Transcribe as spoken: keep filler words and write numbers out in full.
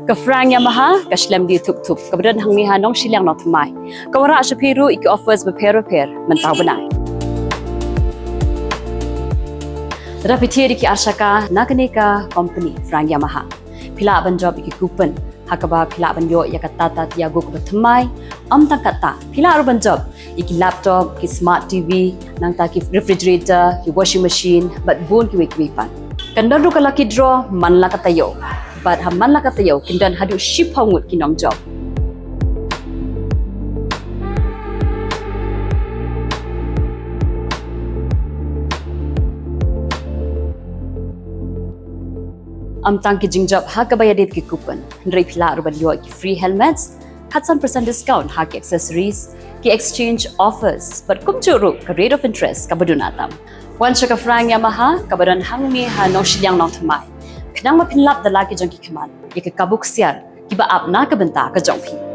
Ka Frank Yamaha, ka shlem die thup thup, kaba don hangne ha Nongshiliang Nongthymmai. Ka wanrah sha phi ruh ïa ki offers bapher bapher mynta u bnai. Lada phi thied ïa ki arshaka na kane ka company Frank Yamaha, phi lah ban jop ïa ki coupon ha kaba phi lah ban ïoh ïa ka Tata Tiago kaba thymmai. Ym tang katta, phi lah ruh ban jop ïa ki laptop, ki smart T V, nangta ki refrigerator, ki washing machine, bad bun kiwei kiwei pat. Kan don ruh ka lucky draw man la ka taïew. Bad ha man la ka taïew kin don haduh shiphew ngut ki nongjop. Ym tang ki jingjop ha kaba ïadei bad ki coupon, hynrei phi lah ruh ban ïoh ki free helmets, khatsan percent discount ha ki accessories, ki exchange offers, bad kumjuh ruh ka rate of interest kaba duna tam. Wan sha ka Frank Yamaha kaba don hangne ha Nongshiliang Nongthymmai, khnang ba phin lap da la ki jong ki khmat ïa ka kabu ksiar kiba ap na ka bynta ka jong phi.